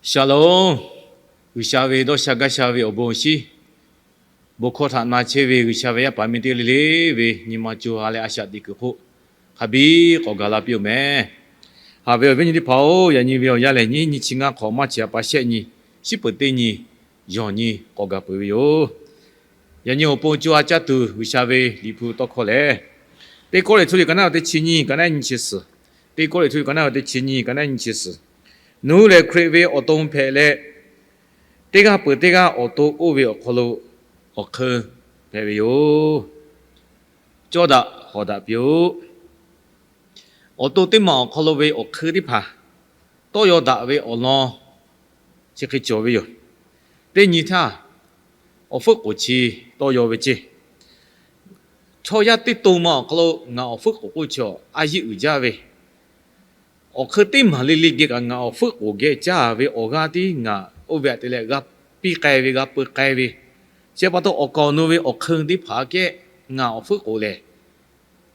Shalom. G'uiˬsha ve dawˇ sha gaˇ sha ve awˬ bon awˬ shinˉ, bon hkawˇ htaꞈ na chehˇ ve G'uiˬsha ve yaˇ paˍ miˇ teˇ g'aˇ le le ve nyi ma co ha leh a shaꞈ teꞈ kuiˬ hk'oˆ hk'a biˇ k'awꞈ gaˬ la piˇ-oˬ meh. Haꞈ ve awˬ viˉ nyi teˇ hpaˍ-oˬ, yaꞈ nyi ve awˬ yanˇ lehˬ nyiˇ nyiˇ chi ngaˇ hk'awꞈ maˇ chi a pa shehˆ nyi, shiˉ peuˍ teˇ nyi, yawˬ nyi k'awꞈ gaˬ peuˬ ve yoˬ. Yaꞈ nyi awˬ pon co ha caˇ tuˬ G'uiˬsha ve Liꞈ hpu tawˇ hkawˇ lehˬ, Teˇ Kawˇrenˍhtuˆ liꞈ ka naˉ ve teˇ chi nyiˇ, ka naˉ nyiˇ chi suhˍ. Teˇ Kawˇrenˍhtuˆ liꞈ ka naˉ ve teˇ chi nyiˇ, ka naˉ nyiˇ chi suhˍ. Nawˬ hui lehˬ Hkriꞈ ve awˬ to hpehꞈ leh, teˇ g'aˇ peuˬ teˇ g'aˇ awˬ to oˇ ve awˬ hk'aw lo awˬ hk'eun hpehꞈ ve yoˬ. Cawˇ daꞈ hawˍ daꞈ piˇ-oˆ. Awˬ to teˇ maˬ awˬ hk'aw lo ve awˬ hk'eun teˇ hpaˍ tawˇ yaw daꞈ ve awˬ lawn chi hk'e cawˬ ve yoˬ. Teˇ nyi htaˇ, awˬ fuiˉ k'oˍ chi tawˇ yaw ve ceˇ. Chaw yaˇ teˇ to ma awˬ hk'aw lo ngaˬ awˬ fuiˉ k'oˍ k'oˆ chi a yeˇ uiˍ jaˇ ve, awˬ hk'eun teˇ maˬ le le geh kaꞈ ngaˬ awˬ fuiˉ k'oˍ geh caˇ ve awˬ g'aˇ tiˉ ngaˬ oˇ ve aꞈ te leh g'a piˇ k'ai ve, g'a peu k'ai ve, chi pa taw awˬ kaˍ awˬ nu ve awˬ hk'eun teˇ hpaˍ aꞈ kehˉ ngaˬ awˬ fuiˉ k'oˍ lehˬ,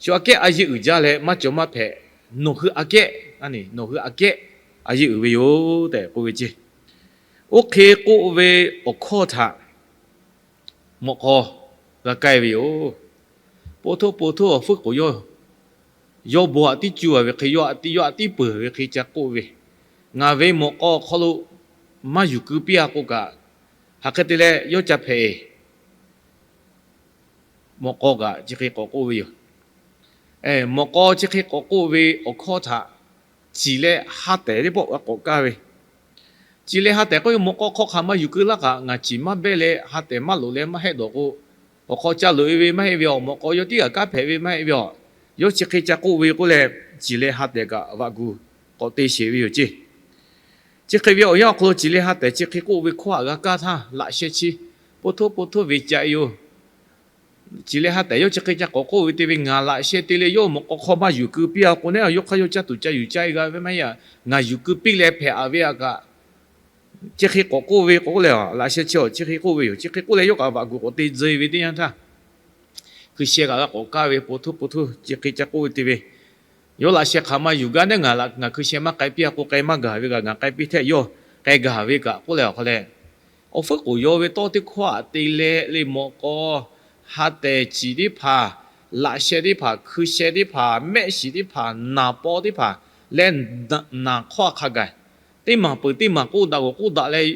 shu aꞈ kehˉ a yeˇ uiˍ jaˇ leh maˇ cawˬ maˇ hpehꞈ. Nawˬ hui aꞈ kehˉ, nawˬ hui aꞈ kehˉ a yeˇ uiˍ ve yoˬ tehꞈ k'oˆ ve ceˇ. Oˇ hk'e k'oˆ ve awˬ hkawˇ htaꞈ mawꞈ k'aw g'a k'ai ve yoˬ. Po htoˇ po htoˇ awˬ fuiˉ k'oˍ yawˇ, yawˇ bon aꞈ tiˉ cuˇ a ve hk'e, yawˇ aꞈ tiˉ, yawˇ aꞈ tiˉ peuˬ ve hk'e ca k'oˆ ve, ngaˬ ve mawꞈ k'aw awˬ hk'aw lo maˇ yuˬ keu piˇ a k'o kaꞈ, hk'aˬ hk'e te leh yawˇ ca hpehꞈ-eˬ. Mawꞈ k'aw kaꞈ chi hk'e k'awꞈ k'oˆ ve yoˬ. Mawꞈ k'aw chi hk'e k'awꞈ k'oˆ ve awˬ hkawˇ htaꞈ ciˍ leh ha tehˍ teˇ pawˆ g'a k'awꞈ kaˇ ve. Ciˍ leh ha tehˍ k'oˆ ve, mawꞈ k'aw hk'aw hk'a maˇ yuˬ keu laˇ kaꞈ ngaˬ ciˍ maˇ behˇ leh ha tehˍ maˇ loꞈ leh maˇ heˆ dawˬ k'o, awˬ hk'aw ca loꞈ-e ve maˇ heˆ ve awˬ, mawꞈ k'aw yawˇ tiˉ g'aꞈ kanˉ hpehꞈ ve maˇ heˆ ve awˬ, yawˇ chi hk'e ca k'oˆ ve k'oˆ leh, ciˍ leh ha tehˍ kaꞈ vaꞈ gu k'awꞈ te sheˍ ve yoˬ ceˇ. Chi hk'e ve awˬ yanˇ awˬ hk'aw lo ciˍ leh ha tehˍ chi hk'e k'oˆ ve hkawˇ htaꞈ g'a kaˇ htaˇ, laꞈ sheh chi po htoˇ po htoˇ ve ca-e yoˬ. Ciˍ leh ha tehˍ yawˇ chi hk'e ca k'awꞈ k'oˆ ve te ve, ngaˬ laꞈ sheh te leh yawˇ mawꞈ k'aw hk'aw maˇ yuˬ keu piˇ a k'o, neˉ yawˇ hk'aˇ yawˇ caˇ tuˬ ca yuˬ caˇ-e g'a ve maˇ heˆ. Ngaˬ yuˬ keu piˇ leh hpehꞈ a ve aꞈ kaꞈ, chi hk'e k'awꞈ k'oˆ ve k'o leh, laꞈ sheh chi awˬ chi hk'e k'oˆ ve yoˬ. Chi hk'e k'oˆ leh yawˇ kaꞈ vaꞈ gu k'awꞈ te tcuh-e ve teˇ yanˇ htaˇ, hkui sheh kaꞈ g'a k'awꞈ kaˇ ve, po htoˇ po htoˇ chi hk'e ca k'oˆ ve te ve, yawˇ laꞈ sheh hk'aˬ ma yuˬ gaˇ neˉ, ngaˬ ngaˬ hkui sheh maˇ k'ai piˇ a k'o k'ai maˇ gaˬ ve kaꞈ ngaˬ k'ai piˇ htehꞈ yawˇ k'ai gaˬ ve kaꞈ k'oˆ leh awˬ hk'aw leh, awˬ fuiˉ k'oˍ yaw ve tawˇ teˇ hkawˇ aꞈ te leh le mawꞈ k'aw, ha tehˍ ciˍ teˇ hpaˍ, laꞈ sheh teˇ hpaˍ, hkui sheh teˇ hpaˍ, mehˆ shiˍ teˇ hpaˍ, naˍ paw teˇ hpaˍ leh naˍ hk'awˇ hk'a gaˬ, teˇ maˬ peuˬ teˇ maˬ k'oˆ daꞈ g'awˬ k'oˆ daꞈ leh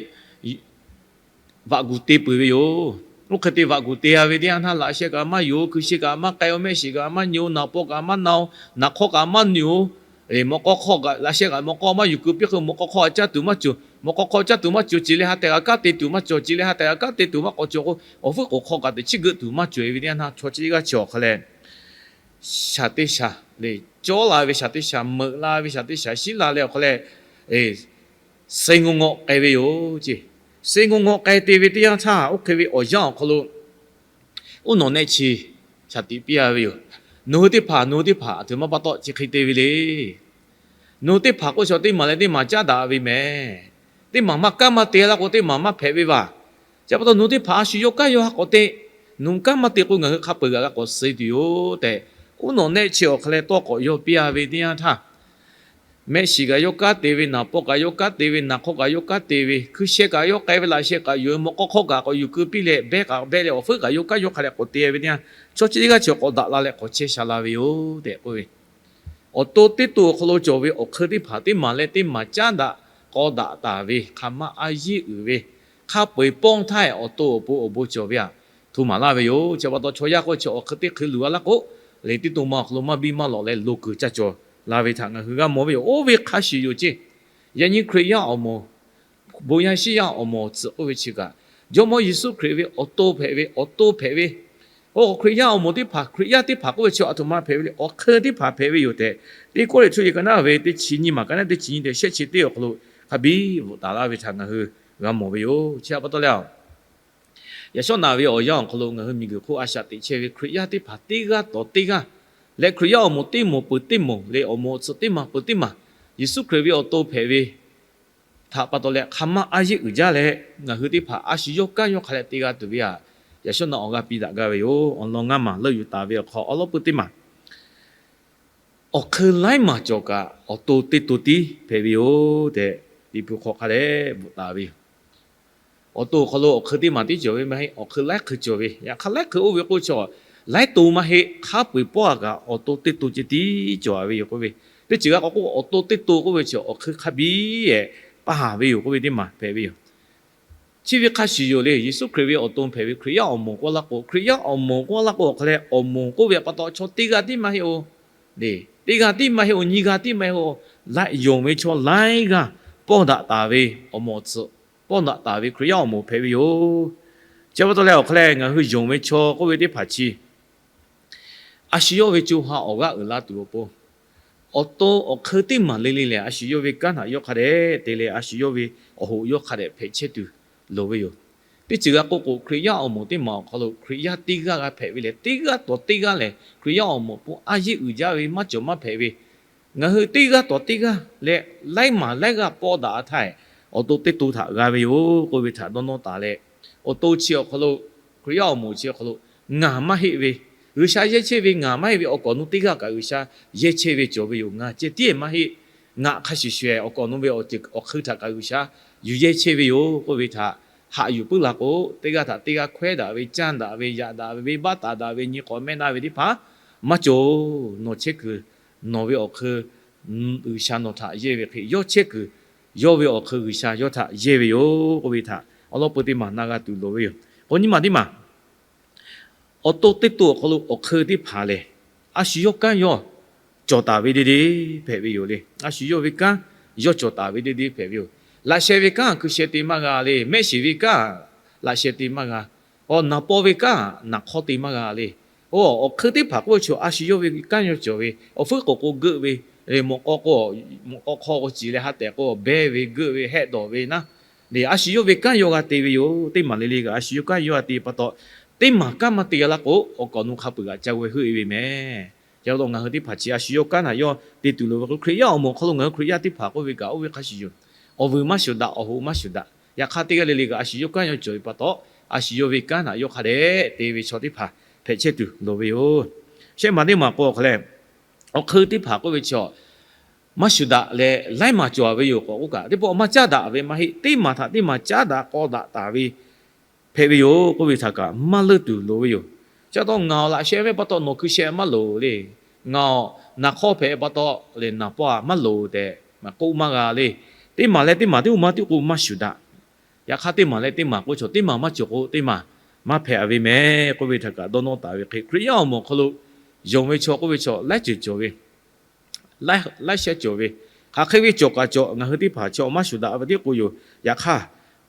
vaꞈ gu te peuˬ ve yoˬ. Oˇ hk'e te vaꞈ gu te a ve teˇ yanˇ htaˇ, laꞈ sheh kaꞈ maˇ yuˬ-oˬ, hkui sheh kaꞈ maˇ k'ai-oˬ, mehˆ shiˍ kaꞈ maˇ nyi-oˬ, naˍ paw kaꞈ maˇ na-oˬ, naˍ hk'awˇ kaꞈ maˇ nyi-oˬ, mawꞈ k'aw hk'aw kaꞈ, laꞈ sheh kaꞈ mawꞈ k'aw maˇ yuˬ keu piˇ hk'e mawꞈ k'aw hk'aw aꞈ caˇ tuˬ maˇ cawˬ, mawꞈ k'aw hk'aw caˇ tuˬ maˇ cawˬ, ciˍ leh ha tehˍ kaꞈ kanˉ te tuˬ maˇ cawˬ, ciˍ leh ha tehˍ kaꞈ kanˉ te tuˬ maˇ k'awꞈ cawˬ k'o, awˬ fuiˉ k'oˍ hk'aw kaꞈ teꞈ chiˉ geuˆ tuˬ maˇ cawˬ-e ve teˇ yanˇ htaˇ, chaw chi teˇ g'aˇ chi awˬ hk'a leh shaˍ teˇ shaˍ leh cawˇ la ve, shaˍ teˇ shaˍ meuꞈ la ve, shaˍ teˇ shaˍ shiˉ la leh awˬ hk'a leh, suh ngawˬ ngawˆ k'ai ve yoˬ ceˇ. Suh ngawˬ ngawˆ k'ai te ve teˇ yanˇ htaˇ, oˇ hk'e ve awˬ yanˇ awˬ hk'aw lo uˉ nawˬ nehˆ chi shaˍ tiꞈ piˇ a ve yoˬ. Nawˬ hui teˇ hpaˍ, nawˬ hui teˇ hpaˍ aˬ htoꞈ ma pa taw chi hk'e te ve le. Nawˬ hui teˇ hpaˍ k'oˆ chaw teˇ maˬ leh teˇ maˬ caˉ daꞈ ve mehˍ. Teˇ maˬ maˇ kanˉ maˇ te laˇ k'o, teˇ maˬ maˇ hpehꞈ ve vaˬ. Chi pa taw nawˬ hui teˇ hpaˍ a shu yawˇ kanˉ yawˇ ha k'awꞈ te, nawˬ hui kanˉ maˇ te k'o ngaˬ hui hk'a peu-eˬ g'aꞈ g'a k'awꞈ suh tuˬ yoˬ tehꞈ, uˉ nawˬ nehˆ chi awˬ hk'a leh tawˇ k'awꞈ yaw piˇ a ve teˇ yanˇ htaˇ, mehˆ shiˍ kaꞈ yawˇ kanˉ te ve, naˍ paw kaꞈ yawˇ kanˉ te ve, naˍ hk'awˇ kaꞈ yawˇ kanˉ te ve, hkui sheh kaꞈ yawˇ k'ai ve, laꞈ sheh kaꞈ yuˬ ve, mawꞈ k'aw hk'aw kaꞈ k'awꞈ yuˬ keu piˇ leh, behˇ kaꞈ behˇ leh, awˬ fuiˉ kaꞈ yawˇ kanˉ yawˇ hk'a leh k'awꞈ te ve teˇ yanˇ, chaw chi teˇ g'aˇ chi k'awꞈ daꞈ la leh k'awꞈ chehˇ sha la ve yoˬ tehꞈ k'oˆ ve. Awˬ to teˇ to awˬ hk'aw lo cawˬ ve awˬ hk'eun teˇ hpaˍ teˇ maˬ leh teˇ maˬ caˉ daꞈ k'aw daꞈ taˍ ve hk'a maˇ a yeˇ uiˍ ve, hk'a peu-eˬ pawˇ htaˇ awˬ to awˬ pon awˬ bon cawˬ ve aꞈ hto maˍ laˇ ve yoˬ. Chi pa taw chaw yaˇ k'o chi awˬ hk'eun teˇ hk'eun luˬ a laˇ k'o, le teˇ to ma awˬ hk'aw lo maˇ biˇ maˇ lawꞈ leh lo kuiˬ caˇ cawˬ la ve htaꞈ ngaˬ hui g'a mawˬ ve yoˬ. Oˇ ve hk'a shuˍ yoˬ ceˇ. Yaꞈ nyi Hkriꞈ yaˇ awˬ moˍ, bon yaˇ shiˉ yaˇ awˬ moˍ awˬ tcuhꞈ k'oˆ ve chi kaꞈ, Jawˇmawˇ Yeˍsuˆ Hkriꞈ ve awˬ to hpehꞈ ve, awˬ to hpehꞈ ve, oˇ Hkriꞈ yaˇ awˬ moˍ teˇ hpaˍ, Hkriꞈ yaˇ teˇ hpaˍ k'oˆ ve chi aˬ htoꞈ ma hpehꞈ ve le, awˬ hk'eun teˇ hpaˍ hpehꞈ ve yoˬ tehꞈ, Teˇ Kawˇrenˍhtuˆ liꞈ ka naˉ ve teˇ chi nyiˇ maˬ ka naˉ teˇ chi nyiˇ tehꞈ shehˆ chi teˇ awˬ hk'aw lo hk'a biˇ bvuhꞈ taˍ laˇ ve htaꞈ ngaˬ hui g'a mawˬ ve yoˬ. Chi pa taw leh, yaꞈ shawˉ naꞈ ve awˬ yanˇ awˬ hk'aw lo ngaˬ hui miˬguiˬ hk'oˆ a shaꞈ teꞈ chehˇ ve Hkriꞈ yaˇ teˇ hpaˍ teˇ g'aˇ tawˍ teˇ g'aˇ leh Hkriꞈ yaˇ awˬ moˍ teˇ moˍ peuˬ teˇ moˍ leh awˬ moˍ awˬ tcuhꞈ teˇ maˬ peuˬ teˇ maˬ, Yeˍsuˆ Hkriꞈ ve awˬ to hpehꞈ ve htaꞈ pa taw leh hk'a maˇ a yeˇ uiˍ jaˇ leh, ngaˬ hui teˇ hpaˍ a shu yawˇ kanˉ yawˇ hk'a leh te g'a tuˬ ve aꞈ, yaꞈ shawˉ naꞈ awˬ g'aˇ piˇ daꞈ gaˇ ve yoˬ. Awˬ lawn ngaˇ maˬ leuˆ yuˬ taˍ ve awˬ hk'aw awˬ lawˉ pui teˇ maˬ, awˬ hk'eun laiˉ maˬ cawˬ kaꞈ awˬ to teˇ to tiˉ hpehꞈ ve yoˬ tehꞈ, Liꞈ hpu hk'aw hk'a dehꞈ bvuhꞈ taˍ ve yoˬ. Awˬ to awˬ hk'aw lo awˬ hk'eun teˇ maˬ tiˉ cawˬ ve maˇ heˆ. Awˬ hk'eun laiˉ hk'eun cawˬ ve. Yaꞈ hk'aˇ laiˉ hk'eun oˇ ve k'oˆ ve chaw, laiˉ to maˇ heˆ. Hk'a peu-eˬ pawˆ a kaꞈ awˬ to teˇ to ceh tiˉ cawˬ ve yoˬ k'oˆ ve. Teˇ ceuˬ g'a k'awꞈ k'oˆ, awˬ to teˇ to k'oˆ ve chi awˬ hk'eun hk'a biˇ-ehˍ paˇ ve yoˬ k'oˆ ve teˇ maˬ hpehꞈ ve yoˬ. Chi ve hk'a shuˍ yoˬ le. Yeˍsuˆ Hkriꞈ ve awˬ to hpehꞈ ve Hkriꞈ yaˇ awˬ moˍ k'oˆ laˇ k'o, Hkriꞈ yaˇ awˬ moˍ k'oˆ laˇ k'o, awˬ hk'a leh awˬ moˍ k'oˆ ve pa taw chaw teˇ g'aˇ tiˉ maˇ heˆ-oˬ. Teˇ g'aˇ tiˉ maˇ heˆ-oˬ. Nyiˇ g'aˇ tiˉ maˇ heˆ-oˬ. Laiˉ yonˍ ve chaw laiˉ g'aˇ pawˇ daꞈ taˍ ve awˬ moˍ awˬ tsuhꞈ, pawˇ daꞈ taˍ ve Hkriꞈ yaˇ awˬ moˍ hpehꞈ ve yoˬ. Chi pa taw leh awˬ hk'a leh ngaˬ hui yonˍ ve chaw k'oˆ ve teˇ hpaˍ chi a shu yawˇ ve co ha awˬ g'aˇ uiˍ la tuˬ awˬ pon, awˬ to awˬ hk'eun teˇ maˬ le le lehˬ, a shu yawˇ ve kanˉ htaꞈ yawˇ hk'a dehꞈ te leh, a shu yawˇ ve awˬ hoꞈ yawˇ hk'a dehꞈ hpehꞈ chehˇ tuˬ loˍ ve yoˬ. Teˇ ceuˬ g'a k'oˆ k'o, Hkriꞈ yaˇ awˬ moˍ teˇ maˬ awˬ hk'aw lo Hkriꞈ yaˇ teˇ g'aˇ g'a hpehꞈ ve lehˬ, teˇ g'aˇ tawˍ teˇ g'aˇ lehˬ, Hkriꞈ yaˇ awˬ moˍ pon a yeˇ uiˍ jaˇ ve maˇ cawˬ maˇ hpehꞈ ve, ngaˬ hui teˇ g'aˇ tawˍ teˇ g'aˇ leh laiˉ maˬ laiˉ g'aˇ pawˇ daꞈ htaˇ, awˬ to teˇ to htaꞈ g'a ve yoˬ k'oˆ ve htaꞈ dawˇ nawˇ taˍ leh, awˬ to chi awˬ hk'aw lo, Hkriꞈ yaˇ awˬ moˍ chi awˬ hk'aw lo ngaˬ maˇ heˆ ve, G'uiˬsha yehˇ chehˇ ve ngaˬ maˇ heˆ ve, awˬ kawꞈ nawˬ teˇ g'aˇ kaꞈ G'uiˬsha yehˇ chehˇ ve cawˬ ve yoˬ. Ngaˬ ceh tiˉ maˇ heˆ. Ngaˬ hk'a shuˍ shuˍ awˬ kawꞈ nawˬ ve awˬ ceuˬ awˬ hk'eun htaꞈ kaꞈ G'uiˬsha yuˬ yehˇ chehˇ ve yoˬ k'oˆ ve htaꞈ haꞈ yuˬ puiˉ la k'o, teˇ g'aˇ htaꞈ teˇ g'aˇ hkawehˉ daꞈ ve, canˇ daꞈ ve, yaꞈ daꞈ ve, venˇbaˆ taˍ daꞈ ve, nyi k'awꞈ mehˆ naˇ ve teˇ hpaˍ maˇ cawˬ. Nawˬ chehˇ kuiˬ nawˬ ve awˬ hk'eun G'uiˬsha nawˬ htaꞈ yehˇ ve hk'e, yawˇ chehˇ kuiˬ yawˇ ve awˬ hk'eun G'uiˬsha yawˇ htaꞈ yehˇ ve yoˬ k'oˆ ve htaꞈ awˬ lawn peu teˇ maˬ na g'a tuˬ loˍ ve yoˬ. K'o nyi maˬ teˇ maˬ, awˬ to teˇ to awˬ hk'aw lo awˬ hk'eun teˇ hpaˍ lehˬ, a shu yawˇ kanˉ yawˇ cawˬ taˍ ve de de hpehꞈ ve yoˬ le. A shu yawˇ ve kanˉ yawˇ cawˬ taˍ ve de de hpehꞈ ve yoˬ. Laꞈ sheh ve kanˉ hkui sheh te maˇ g'a le. Mehˆ shiˍ ve kanˉ laꞈ sheh te maˇ g'a. Awˬ naˍ paw ve kanˉ naˍ hk'awˇ te maˇ g'a le. Oˇ awˬ hk'eun teˇ hpaˍ k'oˆ ve chaw a shu yawˇ ve kanˉ yawˇ cawˬ ve, awˬ fuiˉ k'oˍ k'o geuˆ ve, le mawꞈ k'aw k'o, mawꞈ k'aw hk'aw k'o ciˍ leh ha tehꞈ k'o behˇ ve, geuˆ ve, hehˆ dawˬ ve naˉ, le a shu yawˇ ve kanˉ yawˇ g'a te ve yoˬ. Teˇ maˬ le le kaꞈ a shu yawˇ kanˉ yawˇ g'a te pa taw, teˇ maˬ kanˉ maˇ te g'a la k'o, awˬ kawꞈ nawˬ hk'a peu-eˬ kaꞈ ca g'aweh heuˆ-e ve mehˍ. Chi pa taw ngaˬ hui teˇ hpaˍ chi a shu yawˇ kanˉ htaꞈ yawˇ te tuˬ loˍ ve k'o, Hkriꞈ yaˇ awˬ moˍ awˬ hk'aw lo ngaˬ hui Hkriꞈ yaˇ teˇ hpaˍ k'oˆ ve kaꞈ oˇ ve hk'a shuˍ yoˬ. Awˬ vuiˬ maˇ shuˍ daꞈ, awˬ hoꞈ maˇ shuˍ daꞈ. Yaꞈ hk'aˇ teˇ g'aˇ le le kaꞈ a shu yawˇ kanˉ yawˇ cawˬ ve pa taw, a shu yawˇ ve kanˉ htaꞈ yawˇ hk'a dehꞈ te ve chaw teˇ hpaˍ hpehꞈ chehˇ tuˬ loˍ ve yoˬ. Shehˆ maˬ teˇ maˬ k'o awˬ hk'a leh, awˬ hk'eun teˇ hpaˍ k'oˆ ve chaw maˇ shuˍ daꞈ leh laiˉ maˬ cawˬ ve yoˬ k'awꞈ k'oˆ kaꞈ, teˇ pawˆ maˇ caˉ daꞈ ve maˇ heˆ. Teˇ maˬ htaꞈ teˇ maˬ caˉ daꞈ k'aw daꞈ taˍ ve hpehꞈ ve yoˬ k'oˆ ve htaꞈ kaꞈ maˇ leunˇ tuˬ loˍ ve yoˬ. Chi pa taw ngaˬ awˬ laꞈ sheh ve pa taw nawˬ hkui sheh maˇ loˍ le. Ngaˬ awˬ naˍ hk'awˇ hpehꞈ pa taw lehˬ naˍ paw-a maˇ loˍ tehꞈ k'oˆ maˇ g'a le. Teˇ maˬ leh teˇ maˬ teˇ oˇ maˇ tiˉ k'o maˇ shuˍ daꞈ. Yaꞈ hk'aˇ teˇ maˬ leh teˇ maˬ k'oˆ chaw teˇ maˬ maˇ cawˬ k'o teˇ maˬ maˇ hpehꞈ ve mehˍ k'oˆ ve htaꞈ kaꞈ dawˇ nawˇ taˍ ve hk'e, Hkriꞈ yaˇ awˬ moˍ awˬ hk'aw lo yonˍ ve chaw k'oˆ ve chaw laiˉ ceuˬ cawˬ ve, laiˉ shehˆ cawˬ ve, hk'aˬ hk'e ve cawˬ kaꞈ cawˬ, ngaˬ hui teˇ hpaˍ chaw maˇ shuˍ daꞈ ve tiˉ k'o yoˬ. Yaꞈ hk'aˇ,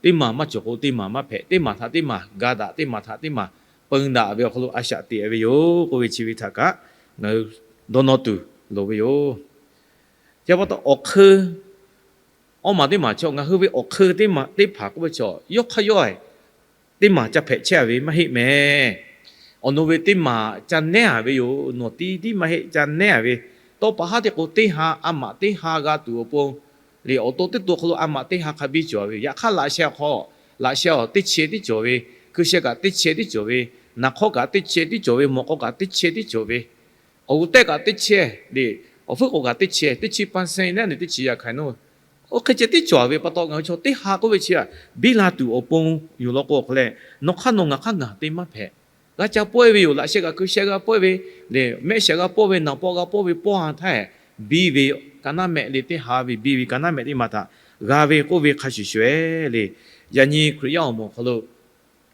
teˇ maˬ maˇ cawˬ k'o teˇ maˬ maˇ hpehꞈ, teˇ maˬ htaꞈ teˇ maˬ ga daꞈ, teˇ maˬ htaꞈ teˇ maˬ peun daꞈ ve awˬ hk'aw lo a shaꞈ teꞈ ve yoˬ k'oˆ ve chi ve htaꞈ kaꞈ ngaˬ hui dawˇ nawˇ tuˬ loˍ ve yoˬ. Chi pa taw awˬ hk'eun, awˇ maˬ teˇ maˬ chaw ngaˬ hui ve awˬ hk'eun teˇ maˬ teˇ hpaˍ k'oˆ ve chaw yawˇ hk'aˇ yawˇ teˇ maˬ ca hpehꞈ chehˇ-a ve maˇ heˆ mehˍ. Awˬ nawˬ ve teˇ maˬ ca nehˉ-a ve yoˬ. Nawˬ tiˉ tiˉ maˇ heˆ, ca nehˉ-a ve. Tawˇ pa haˉ teˇ k'o teˇ ha, a maꞈ teˇ ha g'a tuˬ awˬ pon, le awˬ to teˇ to awˬ hk'aw lo a maꞈ teˇ ha hk'a biˇ cawˬ ve. Yaꞈ hk'aˇ laꞈ sheh awˬ hk'aw, laꞈ sheh awˬ teˇ chehˇ tiˉ cawˬ ve, hkui sheh kaꞈ teˇ chehˇ tiˉ cawˬ ve, naˍ hk'awˇ kaꞈ teˇ chehˇ tiˉ cawˬ ve, mawꞈ k'aw kaꞈ teˇ chehˇ tiˉ cawˬ ve, awˬ g'uˇ tehˉ kaꞈ teˇ chehˇ le, awˬ fuiˉ k'oˍ kaꞈ teˇ chehˇ, teˇ chi pa sehˇ leh teˇ chi yaꞈ hkaˍ nawˇ, oˇ hk'e ceh tiˉ cawˬ ve pa taw ngaˬ hui chaw teˇ ha k'oˆ ve chi-a biˇ la tuˬ awˬ pon yoˬ law k'o awˬ hk'a leh, nawˬ hk'aˇ nawˬ ngaˬ hk'aˇ ngaˬ te maˇ hpehꞈ. G'a ca pawehˇ ve yoˬ. Laꞈ sheh kaꞈ hkui sheh g'a pawehˇ ve, le mehˆ shehˍ g'a pawehˇ ve, naˍ paw g'a pawehˇ ve, pawehˇ-a htaˇ biˇ ve ka naˉ mehˆ le teˇ ha ve biˇ ve ka naˉ mehˆ teˇ maˬ htaꞈ g'a ve k'oˆ ve hk'a shuˍ shuˍ-eˬ le. Yaꞈ nyi Hkriꞈ yaˇ awˬ moˍ awˬ hk'aw lo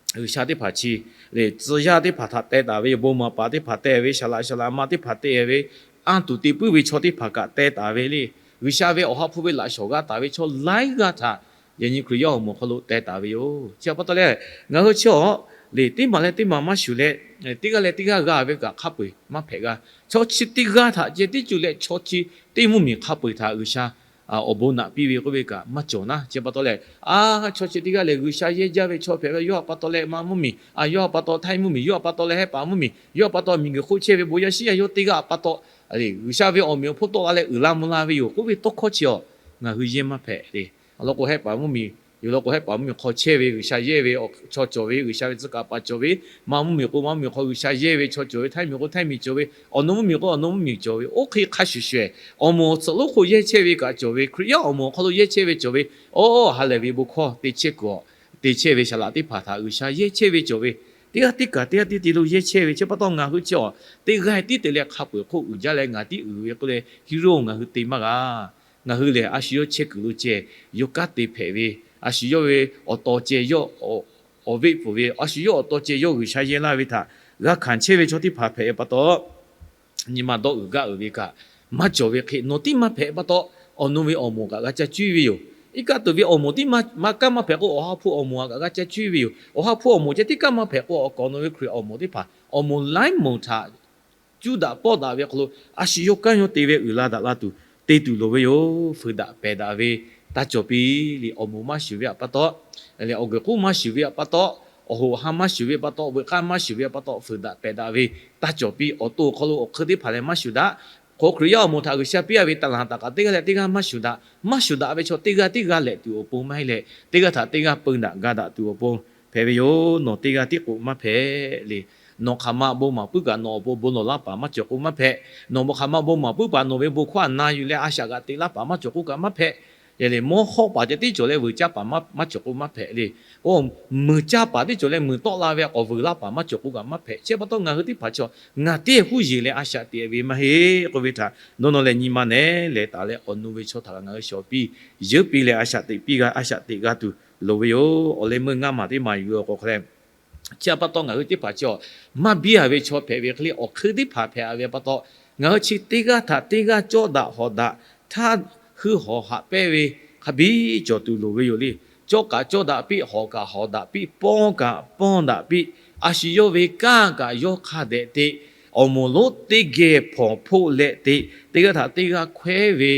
G'uiˬsha teˇ hpaˍ chi le, tcuh yaˇ teˇ hpaˍ htaꞈ teh taˍ ve, bon maˍ paˍ teˇ hpaˍ teh ve, saˍ laꞈ saˍ laꞈ ma teˇ hpaˍ teh ve, anˇ tuˬ te puiˉ ve chaw teˇ hpaˍ kaꞈ teh taˍ ve le. G'uiˬsha ve awˬ ha hpu ve laꞈ shawˍ g'a taˍ ve chaw laiˉ g'aˇ htaꞈ yaꞈ nyi Hkriꞈ yaˇ awˬ moˍ awˬ hk'aw lo teh taˍ ve yoˬ. Chi pa taw leh, ngaˬ hui chi awˬ le teˇ maˬ leh teˇ maˬ maˇ shuˍ leh, teˇ g'aˇ leh teˇ g'aˇ g'a ve kaꞈ hk'a peu-eˬ maˇ hpehꞈ g'a. Chaw chi teˇ g'aˇ htaꞈ ceh tiˉ cuˇ leh chaw chi teˇ mvuhˇmiˬ hk'a peu-eˬ htaꞈ G'uiˬsha awˬ bon naꞈ piˇ ve k'oˆ ve kaꞈ maˇ cawˬ naˉ. Chi pa taw leh, a, chaw chi teˇ g'aˇ lehˬ G'uiˬsha yehˇ jaˇ ve chaw hpehꞈ ve, yawˇ htaꞈ pa taw leh ma mvuhˇmiˬ, a, yawˇ htaꞈ pa taw htaiˇ mvuhˇmiˬ, yawˇ htaꞈ pa taw leh hehˆ paˍ mvuhˇmiˬ, yawˇ htaꞈ pa taw miˬguiˬ hk'oˆ chehˇ ve bon yaˇ shiˉ yaˇ yawˇ teˇ g'aˇ htaꞈ pa taw G'uiˬsha ve awˬ meꞈ awˬ hponˇ tawˆ la leh uiˍ la mvuh la ve yoˬ k'oˆ ve tawˇ hkawˇ chi awˬ ngaˬ hui yehˇ maˇ hpehꞈ le. Awˬ lawn k'o hehˆ paˍ mvuhˇmiˬ Yuˬ law k'o, hehˉ paˍ mvuhˇmiˬ hk'aw chehˇ ve G'uiˬsha yehˇ ve chaw cawˬ ve, G'uiˬsha ve tcuh kaˍ paˍ cawˬ ve, maˇ mvuhˇmiˬ k'o maˇ mvuhˇmiˬ hk'aw G'uiˬsha yehˇ ve chaw cawˬ ve, htaiˇ miˬ k'o htaiˇ miˬ cawˬ ve, awˬ nu mvuhˇmiˬ k'o awˬ nu mvuhˇmiˬ cawˬ ve, oˇ hk'e hk'a shuˍ shuˍ, awˬ moˍ tsuhꞈ lonˉ hk'oˆ yehˇ chehˇ ve kaꞈ cawˬ ve, Hkriꞈ yaˇ awˬ moˍ awˬ hk'aw lo yehˇ chehˇ ve cawˬ ve, oˇ ha lehˬ ve bon hkawˇ te chehˇ kuiˬ, te chehˇ ve saˍ laꞈ teˇ hpaˍ htaꞈ G'uiˬsha yehˇ chehˇ ve cawˬ ve, teˇ g'aˇ teˇ kaˬ teˇ g'aˇ teˇ te lo yehˇ chehˇ ve chi pa taw ngaˬ hui chi awˬ teˇ g'aˇ tiˉ te leh hk'a peu-eˬ hk'oˆ uiˍ jaˇ leh ngaˬ tiˉ uiˍ ve k'oˆ leh hiˉ roˇ ngaˬ hui te maˇ g'a. Ngaˬ hui lehˬ a shu yawˇ chehˇ kuiˬ lo ceh, yawˇ kanˉ te hpehꞈ ve, a shu yawˇ ve awˬ taw ceh yawˇ awˬ veˆ pfuhˍ ve, a shu yawˇ awˬ taw ceh yawˇ G'uiˬsha yehˇ laˇ ve htaꞈ g'a hkanˍ chehˇ ve chaw teˇ hpaˍ hpehꞈ ve pa taw, nyi ma dawˇ uiˍ gaˇ uiˍ ve kaꞈ maˇ cawˬ ve hk'e nawˬ tiˉ maˇ hpehꞈ pa taw, awˬ nu ve awˬ moˍ kaꞈ g'a ca cuˇ ve yoˬ. Iˉ kaˆ tuˬ ve awˬ moˍ tiˉ maˇ kanˉ maˇ hpehꞈ k'o, awˬ ha hpu awˬ moˍ kaꞈ g'a ca cuˇ ve yoˬ. Awˬ ha hpu awˬ moˍ ceh tiˉ kanˉ maˇ hpehꞈ k'o, awˬ kaˍ awˬ nu ve Hkriꞈ awˬ moˍ teˇ hpaˍ awˬ moˍ laiˉ moˍ htaꞈ cuˇ daꞈ pawˆ daꞈ ve hk'aw lo, a shu yawˇ kanˉ yawˇ te ve uiˍ la daꞈ la tuˬ te tuˬ loˍ ve yoˬ. Fuiˍ daꞈ pehˬ daꞈ ve taˇ cawˬ piˇ le. Awˬ moˍ maˇ shuˍ ve pa taw, awˬ guiˬ k'oˆ maˇ shuˍ ve pa taw, awˬ hoꞈ ha maˇ shuˍ ve pa taw, veuꞈ k'aˇ maˇ shuˍ ve pa taw, fuiˍ daꞈ pehˬ daꞈ ve taˇ cawˬ piˇ. Awˬ to awˬ hk'aw lo awˬ hk'eun teˇ hpaˍ lehˬ maˇ shuˍ daꞈ. K'o Hkriꞈ yaˇ awˬ moˍ htaꞈ G'uiˬsha piˇ a ve taˍ laˬ taˍ kaꞈ teˇ g'aˇ leh teˇ g'aˇ maˇ shuˍ daꞈ. Maˇ shuˍ daꞈ ve chaw teˇ g'aˇ teˇ g'aˇ lehꞈ tuˬ awˬ pon maˇ heˆ leh, teˇ g'aˇ htaꞈ teˇ g'aˇ peu daꞈ ga daꞈ tuˬ awˬ pon hpehꞈ ve yoˬ. Nawˬ teˇ g'aˇ tiˉ k'o maˇ hpehꞈ le. Nawˬ hk'aˬ ma bon maˍ puiˉ kaꞈ nawˬ awˬ pon bon lawˬ laˇ paˍ maˇ cawˬ k'o maˇ hpehꞈ. Nawˬ bon hk'aˬ ma bon maˍ puiˉ paˍ nawˬ ve bon hkawˇ htaꞈ na yuˬ leh a shaꞈ g'aꞈ teꞈ laˇ paˍ maˇ cawˬ k'oˆ kaꞈ maˇ hpehꞈ. Yaꞈ lehˬ mawˇ hawˆ paˍ ceh tiˉ cawˬ leh veuꞈ caˇ paˍ maˇ cawˬ k'o maˇ hpehꞈ le. Oˇ, muiˬ caˇ paˍ tiˉ cawˬ leh muiˬ tawˆ la ve k'awꞈ veuꞈ laˇ paˍ maˇ cawˬ k'oˆ kaꞈ maˇ hpehꞈ. Chi pa taw ngaˬ hui teˇ hpaˍ chaw ngaˬ teˇ huˉ yeˬ leh a shaꞈ teꞈ ve maˇ heˆ k'oˆ ve htaꞈ dawˇ nawˇ leh nyi ma nehˉ lehˬ taˍ leh awˬ nu ve chaw htaꞈ kaꞈ ngaˬ hui shawˍ piˇ, yeunˇ piˇ leh a shaꞈ teꞈ piˇ g'a, a shaꞈ teꞈ g'a tuˬ loˍ ve yoˬ. Awˬ leh meuˇ ngaˇ maˬ teˇ maˬ yuˬ ve awˬ k'o hk'a leh, chi pa taw ngaˬ hui teˇ hpaˍ chaw maˇ biˇ a ve chaw hpehꞈ ve hk'e le, awˬ hk'eun teˇ hpaˍ hpehꞈ a ve pa taw, ngaˬ hui chi teˇ g'aˇ htaꞈ teˇ g'aˇ cawˇ daꞈ hawˍ daꞈ htaˇ, heuˆ hawˍ haꞈ pehnˇ ve hk'a biˇ cawˬ tuˬ loˍ ve yoˬ le. Cawˇ kaꞈ cawˇ daꞈ piˇ, hawˍ kaꞈ hawˍ daꞈ piˇ, pawˇ kaꞈ pawˇ daꞈ piˇ, a shu yawˇ ve kanˉ kaꞈ yawˇ hk'a dehꞈ te, awˬ moˍ lonˉ teˇ geh hpawnˬ hpoˆ leh te, teˇ g'aˇ htaꞈ teˇ g'aˇ hkawehˉ ve,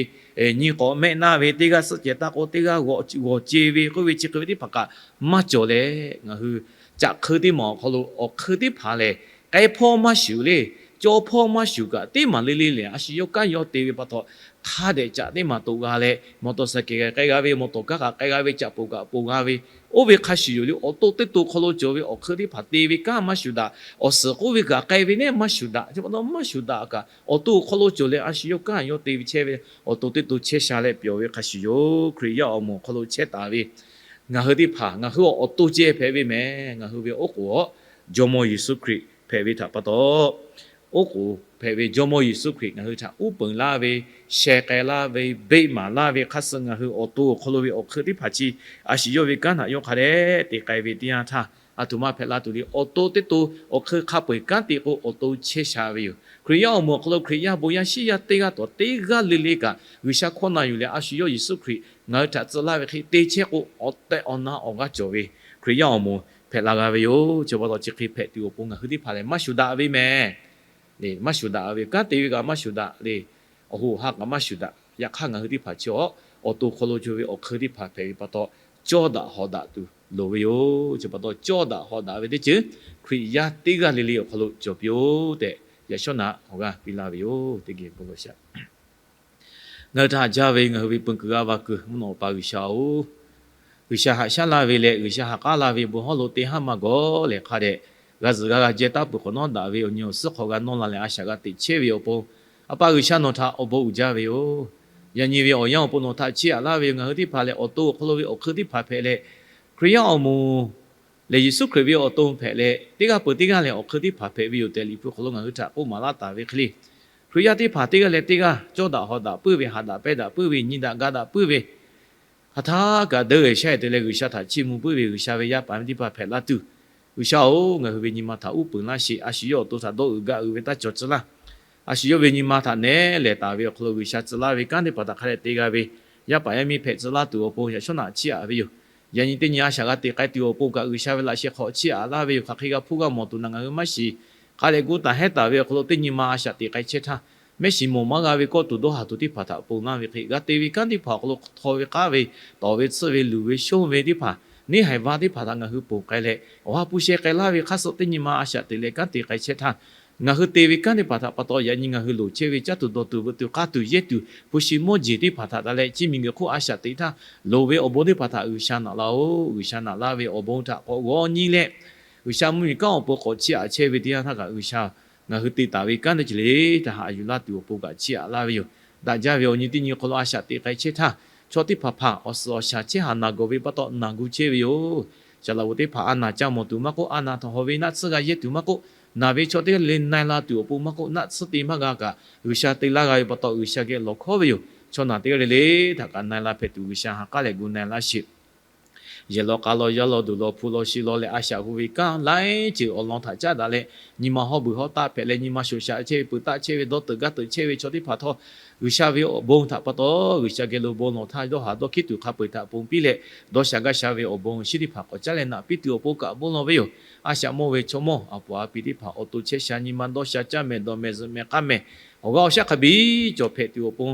nyi k'awꞈ mehˆ naˇ ve, teˇ g'aˇ suhˆ cehˬ taˇ k'o teˇ g'aˇ g'awˬ ceh ve k'oˆ ve chi hk'e ve teˇ hpaˍ kaꞈ maˇ cawˬ leh, ngaˬ hui caꞈ hk'eun teˇ maˬ awˬ hk'aw lo awˬ hk'eun teˇ hpaˍ lehˬ, k'ai hpawˇ maˇ shuˍ le, cawˇ hpawˇ maˇ shuˍ kaꞈ teˇ maˬ le le lehˬ, a shu yawˇ kanˉ yawˇ te ve pa taw, hk'a dehꞈ caꞈ teˇ maˬ toꞈ g'a leh, mawˬ tawˍ saˍ kehˬ k'ai g'a ve, mawˬ tawˍ kaˇ kaꞈ k'ai g'a ve, caꞈ poˬ kaꞈ poˬ g'a ve, oˇ ve hk'a shuˍ yoˬ le. Awˬ to teˇ to hk'aw lo cawˬ ve awˬ hk'eun teˇ hpaˍ te ve kanˉ maˇ shuˍ daꞈ. Awˬ suhˍ k'oˆ ve kaꞈ k'ai ve nehˉ maˇ shuˍ daꞈ. Chi pa taw maˇ shuˍ daꞈ kaꞈ awˬ to awˬ hk'aw lo cawˬ leh a shu yawˇ kanˉ yawˇ te ve chehˇ ve, awˬ to teˇ to chehˇ sha leh pyawˬ ve hk'a shuˍ yoˬ. Hkriꞈ yaˇ awˬ moˍ hk'aw lo chehˇ taˍ ve ngaˬ hui teˇ hpaˍ, ngaˬ hui awˬ to ceh hpehꞈ ve mehˍ. Ngaˬ hui ve oˉ k'oˍ aw, Jawˇmawˇ Yeˍsuˆ Hkriꞈ hpehꞈ ve htaꞈ pa taw, oˉ k'oˍ hpehꞈ ve Jawˇmawˇ Yeˍsuˆ Hkriꞈ ngaˬ hui htaꞈ uˉ peunˍ laˇ ve, sheh k'ai laˇ ve, beˆ maˍ laˇ ve hk'a suh ngaˬ hui awˬ to awˬ hk'aw lo ve awˬ hk'eun teˇ hpaˍ chi a shu yawˇ ve kanˉ htaꞈ yawˇ hk'a dehꞈ te k'ai ve teˇ yanˇ htaˇ, a htoꞈ ma hpehꞈ la tuˬ le. Awˬ to teˇ to awˬ hk'eun hk'a peu-eˬ kanˉ te k'o awˬ to chehˇ sha ve yoˬ. Hkriꞈ yaˇ awˬ moˍ awˬ hk'aw lo Hkriꞈ yaˇ bon yaˇ shiˉ yaˇ teˇ g'aˇ tawˍ teˇ g'aˇ le le kaꞈ G'uiˬsha hkawˇ na yuˬ leh a shu yawˇ Yeˍsuˆ Hkriꞈ ngaˬ hui htaꞈ tcuh laˇ ve hk'e te chehˇ k'o, awˬ tehˬ awˬ na awˬ g'aˇ cawˬ ve Hkriꞈ yaˇ awˬ moˍ hpehꞈ la g'a ve yoˬ. Chi pa taw chi hk'e hpehꞈ tuˬ awˬ pon ngaˬ hui teˇ hpaˍ lehˬ maˇ shuˍ daꞈ ve mehˍ. Maˇ shuˍ daꞈ ve kanˉ te ve kaꞈ maˇ shuˍ daꞈ le. Awˬ hoꞈ ha kaꞈ maˇ shuˍ daꞈ. Yaꞈ hk'aˇ ngaˬ hui teˇ hpaˍ chi awˬ to hk'aw lo cawˬ ve awˬ hk'eun teˇ hpaˍ hpehꞈ ve pa taw, cawˇ daꞈ hawˍ daꞈ tuˬ loˍ ve yoˬ. Chi pa taw cawˇ daꞈ hawˍ daꞈ ve teˇ ceuˬ Hkriꞈ yaˇ teˇ g'aˇ le le awˬ hk'aw lo cawˬ piˇ-oˆ tehꞈ, yaꞈ shawˉ naꞈ awˬ g'aˇ piˇ laˇ ve yoˬ. Teˇ geh bon g'a shaˍ. Ngaˬ hui htaꞈ haꞈ jaˇ ve ngaˬ hui ve peun kuiˬ g'a va kuiˬ mvuhˇ naw pa G'uiˬsha-oˬ, G'uiˬsha haꞈ shaˉ laˇ ve leh G'uiˬsha haꞈ k'aˉ laˇ ve bon hawˉ lo teˇ haˉ maˇ gawˬ leh hk'a dehꞈ g'a zuhˬ g'a g'a jehˇ taˇ peuˬ hk'awꞈ nawˉ daꞈ ve awˬ nyi awˬ suhˉ hk'aw g'a nawˇ la leh a shaꞈ g'a teꞈ chehˇ ve awˬ pon, A pa G'uiˬsha nawˬ htaꞈ awˬ bon uiˍ jaˇ ve yoˬ. Yaꞈ nyi ve awˬ yanˇ awˬ pon nawˬ htaꞈ chiˇ aꞈ laˇ ve yoˬ. Ngaˬ hui teˇ hpaˍ lehˬ awˬ to awˬ hk'aw lo ve awˬ hk'eun teˇ hpaˍ hpehꞈ leh, Hkriꞈ yaˇ awˬ moˍ lehˬ Yeˍsuˆ Hkriꞈ ve awˬ to hpehꞈ leh, teˇ g'aˇ peuˬ teˇ g'aˇ lehˬ awˬ hk'eun teˇ hpaˍ hpehꞈ ve yoˬ tehꞈ Liꞈ hpu hk'aw lo ngaˬ hui htaꞈ k'oˆ maˍ laˇ taˍ ve hk'e le, Hkriꞈ yaˇ teˇ hpaˍ teˇ g'aˇ leh teˇ g'aˇ cawˇ daꞈ hawˍ daꞈ puiˉ ve, haꞈ daꞈ pehnˇ daꞈ puiˉ ve, nyi daꞈ ga daꞈ puiˉ ve, hk'aˬ htaˇ kaꞈ deuˇ shaˉ te leh G'uiˬsha htaꞈ chiˇ mvuh puiˉ ve G'uiˬsha ve yaˇ paˍ teˇ hpaˍ hpehꞈ laˇ tuˬ, G'uiˬsha-oˬ, ngaˬ hui ve nyi ma htaꞈ uˉ peunˍ laˇ sheˍ. A shu yawˇ awˬ to htaꞈ dawˇ uiˍ gaˇ uiˍ ve taˇ cawˬ tcuh laˇ. A shu yawˇ ve nyi ma htaꞈ nehˉ lehˬ taˍ ve awˬ hk'aw lo G'uiˬsha tcuh laˇ ve kanˉ teˇ hpaˍ htaꞈ hk'a dehꞈ te g'a ve yaˇ paˍ yaˇ miˇ hpehꞈ tcuh laˇ tuˬ awˬ pon yaꞈ shawˉ naꞈ chiˇ aꞈ ve yoˬ. Yaꞈ nyi teˇ nyi a shaꞈ g'a teꞈ k'ai tuˬ awˬ pon kaꞈ G'uiˬsha ve laꞈ sheh hk'aw chiˇ aꞈ laˇ ve yoˬ. Hk'aˬ hk'e g'a hpuˇ g'a mawˬ tuˬ naꞈ ngaˬ hui maˇ shiˍ. Hk'a dehꞈ gu taˍ heˉ taˍ ve awˬ hk'aw lo teˇ nyi ma a shaꞈ teꞈ k'ai chehˇ htaˇ, mehˆ shiˍ mawˬ maˇ g'a ve kawˆ tuˬ dawˇ haˍ tuˬ teˇ hpaˍ htaꞈ ponˬ laˇ ve hk'e, g'a te ve kanˉ teˇ hpaˍ awˬ hk'aw lo htaw ve k'aˉ ve, tawˍ ve tsuhˇ ve, luˬ ve shonˇ ve teˇ hpaˍ, neˇ haiˬ va teˇ hpaˍ htaꞈ ngaˬ hui ponˬ k'ai leh, awˬ ha hpu sheh k'ai laˇ ve hk'aˇ suh teˇ nyi ma a shaꞈ teꞈ leh kanˉ te k'ai chehˇ htaˇ, Ngaˬ hui te ve kanˉ teˇ hpaˍ htaꞈ pa taw, yaꞈ nyi ngaˬ hui loˍ chehˇ ve caˇ tuˬ dawˬ tuˬ veuꞈ tuˬ k'aˇ tuˬ yehˇ tuˬ hpu shi mawˇ jeˬ teˇ hpaˍ htaꞈ taˍ leh, chi miˬguiˬ hk'oˆ a shaꞈ teꞈ htaˇ loˍ ve awˬ bon teˇ hpaˍ htaꞈ G'uiˬsha naꞈ laˇ-oˬ. G'uiˬsha naꞈ laˇ ve awˬ bon htaꞈ k'awꞈ g'awˇ nyi leh, G'uiˬsha mvuhˇmiˬ kanˉ awˬ pon k'awꞈ chiˇ aꞈ chehˇ ve teˇ yanˇ htaˇ kaꞈ, G'uiˬsha ngaˬ hui te taˍ ve kanˉ teˇ ceuˬ le htaꞈ haꞈ yuˬ laˇ tuˬ awˬ pon kaꞈ chiˇ aꞈ laˇ ve yoˬ. Daꞈ jaˇ ve awˬ nyi teˇ nyi hk'aw lo a shaꞈ teꞈ k'ai chehˇ htaˇ, chaw teˇ hpaˍ hpaˍ awˬ suhˍ awˬ shaˍ chehˇ haˍ naˬ gawˬ ve pa taw naˬ gu chehˇ ve yoˬ. Shaˍ laꞈ vo teˇ hpaˍ a naˬ ca mawˬ tuˬ maˇ k'oˆ, a naˬ htaꞈ hawˬ ve naˆ tsuhˇ g'a yehˇ tuˬ maˇ k'oˆ, naˬ ve chaw teˇ g'aˇ le le na e la tuˬ awˬ pon maˇ k'oˆ, naˆ tsuhˇ te maˇ g'a kaꞈ G'uiˬsha te laˇ g'a ve pa taw G'uiˬsha geh lawˬ hkawˉ ve yoˬ. Chaw naˬ teˇ g'aˇ le le htaꞈ kaꞈ na e la hpehꞈ tuˬ G'uiˬsha ha k'aˉ leh gu na e laˇ sheˍ. Yehˬ law k'a law yaˇ law duˬ law hpu law shi law leh a shaꞈ hu ve kanˉ laiˉ ceuˬ awˬ lawn htaꞈ caˉ daꞈ leh, nyi ma hawˇ beuˬ hawˇ taˆ hpehꞈ leh nyi ma shoˍ shaꞈ chehˇ ve, peuˬ taˆ chehˇ ve, dawˇ teuꞈ gaˇ teuꞈ chehˇ ve chaw teˇ hpaˍ htawˇ, G'uiˬsha ve awˬ bon htaꞈ pa taw G'uiˬsha geh lo bon lawˬ htaˇ, dawˇ haˍ dawˇ hkiˉ tuˬ hk'a peu-eˬ htaꞈ ponˬ piˇ leh, dawˇ sha gaˇ sha ve awˬ bon shinˉ teˇ hpaˍ k'awꞈ caˉ leh naꞈ piˇ tuˬ awˬ pon kaꞈ bon lawˬ ve yoˬ. A shaꞈ mawˇ ve chaw mawˇ a puˍ a pi teˇ hpaˍ awˬ to chehˇ sha nyi ma dawˇ sha caˇ mehˍ dawˬ mehˍ zuhꞈ mehˍ k'aˇ mehˍ, awˬ g'aˇ awˬ shaˉ hk'a biˇ cawˬ hpehꞈ tuˬ awˬ pon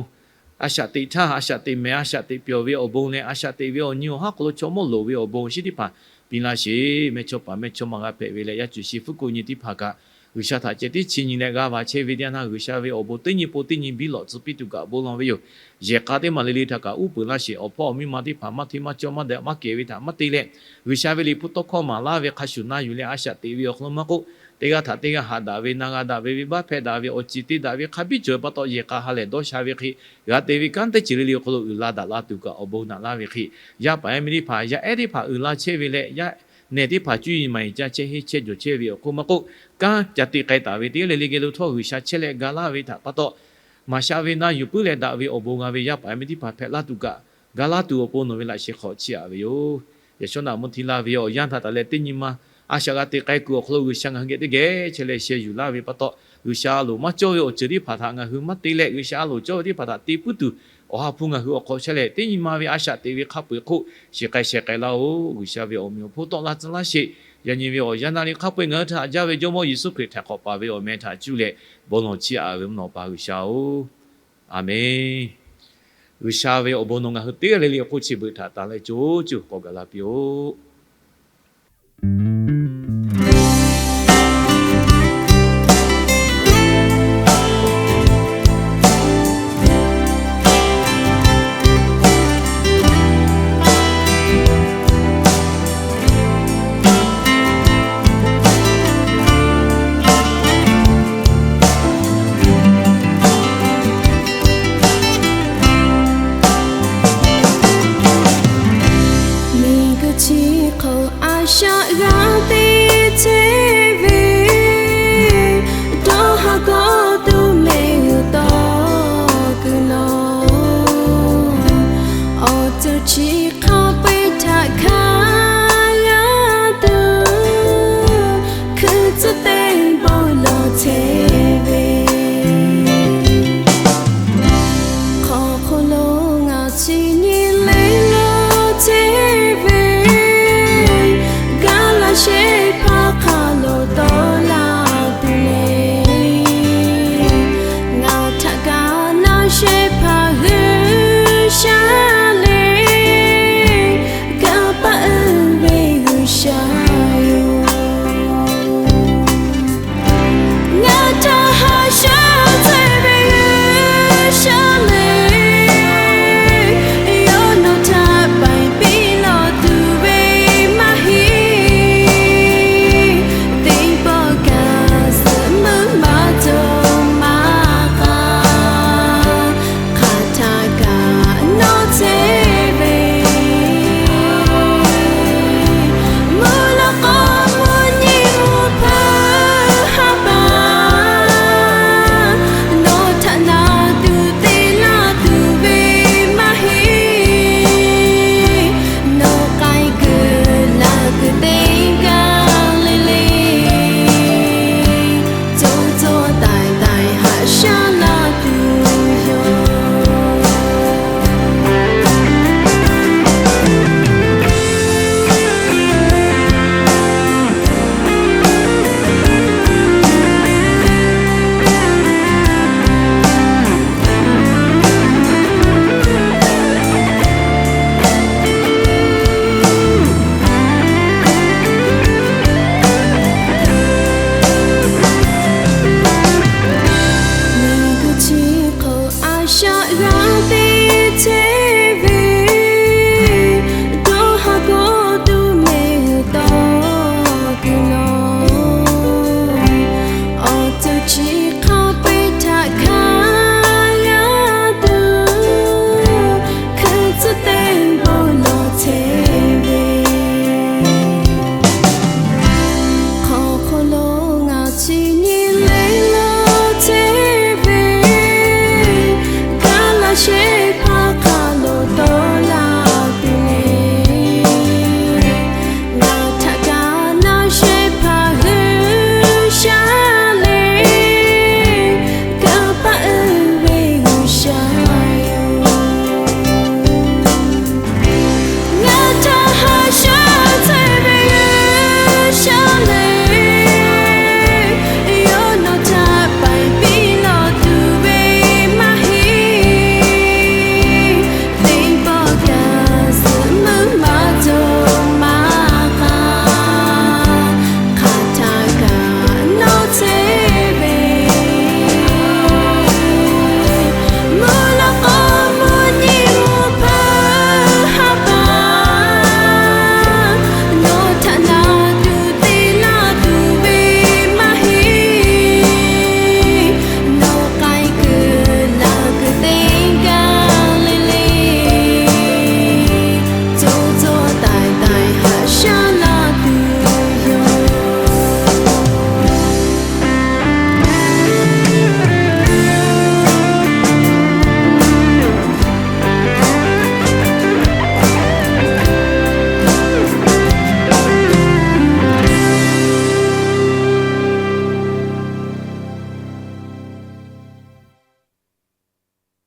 a shaꞈ teꞈ htaˇ, a shaꞈ teꞈ mehˍ, a shaꞈ teꞈ pyawˬ ve awˬ bon leh a shaꞈ teꞈ ve awˬ nyi awˬ haˉ hk'aw lo chaw mawˇ loˍ ve awˬ bon shinˉ teˇ hpaˍ piˇ laˇ sheˍ. Mehˇchawˇpaˍ mehˇchawˇma g'a hpehꞈ ve leh, yaˇ cuˬ shi fuˉ ko nyi teˇ hpaˍ kaꞈ G'uiˬsha htaꞈ ceh tiˉ chi nyi leh g'a va chehˇ ve teˇ yanˇ htaˇ, G'uiˬsha ve awˬ bon teˇ nyi po teˇ nyi biˇ lawꞈ tcuh piˇ tuˬ kaꞈ bon lawˬ ve yoˬ. Yehˬ k'a teˇ maˬ le le htaꞈ kaꞈ uˉ peunˍ laˇ sheˍ. Awˬ hpawˇ awˬ miˇ ma teˇ hpaˍ maˇ hteˇ maˇ cawˇ maˇ daꞈ maˇ kehˬ ve htaꞈ maˇ te leh, G'uiˬsha ve liꞈ hpu tawˇ hkawˇ maˍ laˇ ve hk'a shuˍ na yuˬ leh a shaꞈ teꞈ ve awˬ hk'aw lo maˇ k'oˆ, teˇ g'aˇ htaꞈ teˇ g'aˇ haꞈ daꞈ ve, na g'a daꞈ ve, venˇbaˆ hpehˇ daꞈ ve, awˬ ciˍ te daꞈ ve hk'a biˇ cawˬ ve pa taw, yehˬ k'a ha lehˬ dawˇ sha ve hk'e, g'a te ve kanˉ teˇ ceuˬ le le awˬ hk'aw lo uiˍ la daꞈ la tuˬ kaꞈ awˬ bon naꞈ laˇ ve hk'e, yaˇ paˍ yaˇ miˇ teˇ hpaˍ yaˇ ehˉ teˇ hpaˍ uiˍ la chehˇ ve leh, yaˇ nehˬ teˇ hpaˍ cuˇ yiˍ maˍ yiˍ ca chehˇ henˇ chehˇ jawˬ chehˇ ve awˬ hk'oˆ maˇ k'oˆ, kanˉ ca te k'ai taˍ ve teˇ g'aˇ le le geh lo htawˇ G'uiˬsha chehˇ leh ga laˇ ve htaꞈ pa taw, maˍ sha ve na yuˬ puiˉ leh daꞈ ve awˬ bon g'a ve yaˇ paˍ yaˇ miˇ teˇ hpaˍ hpehꞈ laˇ tuˬ kaꞈ, ga laˇ tuˬ awˬ pon nawˬ ve laꞈ sheh hk'awꞈ chiˇ aꞈ ve yoˬ. Yaꞈ shawˉ naꞈ mvuhˇ hti laˇ ve awˬ yanˇ htaꞈ taˍ leh teˇ nyi ma a shaꞈ g'a te k'ai kuiˬ awˬ hk'aw lo G'uiˬsha ngaˬ hui geh teˇ geh chehˇ leh sheh yuˬ laˇ ve pa taw, G'uiˬsha a loˍ maˇ cawˇ ve awˬ ceuˬ teˇ hpaˍ htaꞈ ngaˬ hui maˇ te leh, G'uiˬsha a loˍ cawˇ ve teˇ hpaˍ htaꞈ te puiˉ tuˬ, Awˬ ha hpu ngaˬ hui awˬ hk'aw chehˇ leh teˇ nyi ma ve a shaꞈ teꞈ ve hk'a peu-eˬ hk'oˆ shiˍ k'ai sheh k'ai laˇ-oˬ. G'uiˬsha ve awˬ meꞈ awˬ hponˇ tawˆ la tcuh laˇ sheˍ. Yaꞈ nyi ve awˬ yanˇ naˆ le hk'a peu-eˬ ngaˬ hui htaꞈ haꞈ jaˇ ve Jawˇmawˇ Yeˍsuˆ Hkriꞈ htaꞈ k'awꞈ paˍ ve awˬ meh htaꞈ cuˇ leh bon lawˬ chiˇ aꞈ ve mvuhˇ naw pa G'uiˬsha-oˬ, Aˍmenˍ. G'uiˬsha ve awˬ bon nawˬ ngaˬ hui teˇ g'aˇ le le awˬ hk'oˆ chi beuꞈ htaꞈ tanˬ leh co cuˇ k'awꞈ gaˬ la piˇ-oˆ.